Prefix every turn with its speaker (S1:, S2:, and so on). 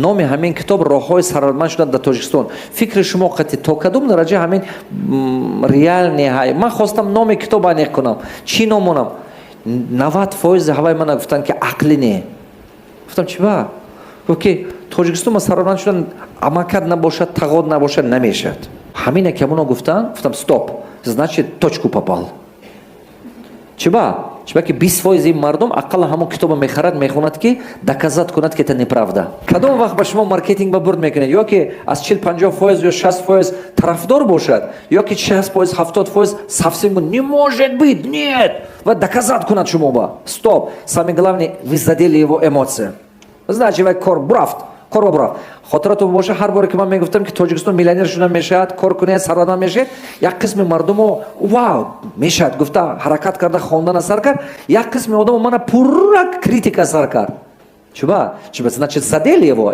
S1: Номи ҳамин китоб «Роҳҳои сарватманд шудан дар Тоҷикистон». Фикри шумо қати то кадом дараҷа ҳамин реальный ҳай? Ман хостам номи китоб аниқ кунам, чӣ ном монам. 90 фоизи ҳавай мана гуфтанд, ки ақлӣ не. Гуфтам: «Чӣ ба?» Гуфт, ки Тоҷикистон ма сарватманд шудан амакат набошад, тағод набошад, намешавад. Ҳамине ки ҳамоно гуфтанд, гуфтам: «Стоп, значит, точку попал». Чиба? Чиба ки 20 фоизи мардум ақалла ҳамон китобо мехарад, мехонад, ки доказать кунад, ки это неправда. Кадом вақт ба шумо маркетинг ба бурд мекунед? Ё ки аз 40-50 фоиз ё 60 фоиз тарафдор бошад, ё ки 60 фоиз, 70 фоиз совсем не может быть, нет, ва доказать кунад шумо ба. Стоп, самое главное, вы задели его эмоция, значит, вай кор бурафт, кор ба бурафт. Хотиратон боша, ҳар боре ки ман мегуфтам, ки Тоҷикистон миллионер шуда мешавад, кор кунед, сарватманд мешавед, як қисми мардумо «Вау, мешавад» гуфта, ҳаракат карда, хондана сар кард. Як қисми одамо мана пурра критика сар кард. Чуба? Чуба? Значит, задели его.